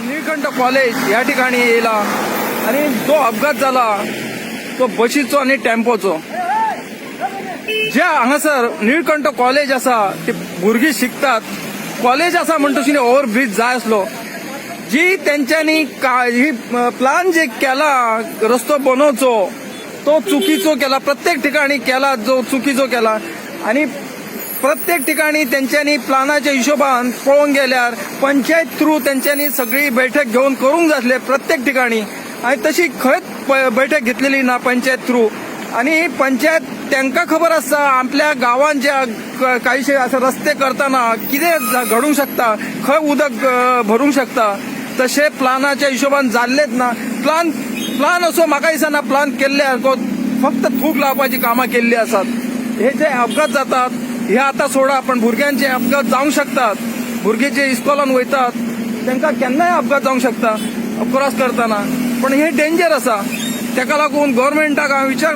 Nilkanth college ह्या ठिकाणी येयला आणि जो अपघात जाला तो बशीचो आणि टेम्पोचो. जे हांगासर निळकंठ कॉलेज आसा, ती भुरगीं शिकतात. कॉलेज आसा म्हणटकीर ओव्हरब्रीज जाय आसलो. जी तेंच्यांनी ही प्लान जे केला रस्तो बनोवचो, तो चुकीचो केला. प्रत्येक ठिकाणी केला जो चुकीचो केला. आणि प्रत्येक ठिकाणी तेंच्यांनी प्लानाच्या हिशोबान पळोवंक गेल्यार पंचायत थ्रू तेंच्यांनी सगळी बैठक घेवन करूंक जातले प्रत्येक ठिकाणी. आणि तशी खंयच बैठक घेतलेली ना पंचायत थ्रू. आणि पंचायत तांकां खबर आसता आपल्या गांवांत जे काहीशे अशे रस्ते करतना कितें घडूंक शकता, खंय उदक भरूंक शकता, तशे प्लानाच्या हिशोबान जाल्लेच ना. प्लान प्लान असो म्हाका दिसना प्लान केल्ले सारको, फक्त थूक लावपाची कामां केल्ली आसात. हे जे अपघात जातात हे आता सोडा, पण भुरग्यांचे अपघात जावंक शकतात. भुरगे जे इस्कॉलान वयतात तांकां केन्नाय अपघात जावंक शकता क्रॉस करतना. पण हे डेंजर आसा. ताका लागून गव्हर्मेंटाक हांव विचार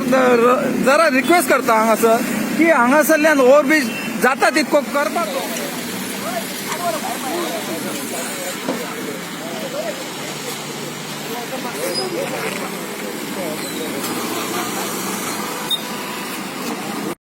जरा रिक्वेस्ट करता हांगासर की हांगासरल्यान ओव्हरब्रीज जाता तितको करपाचो.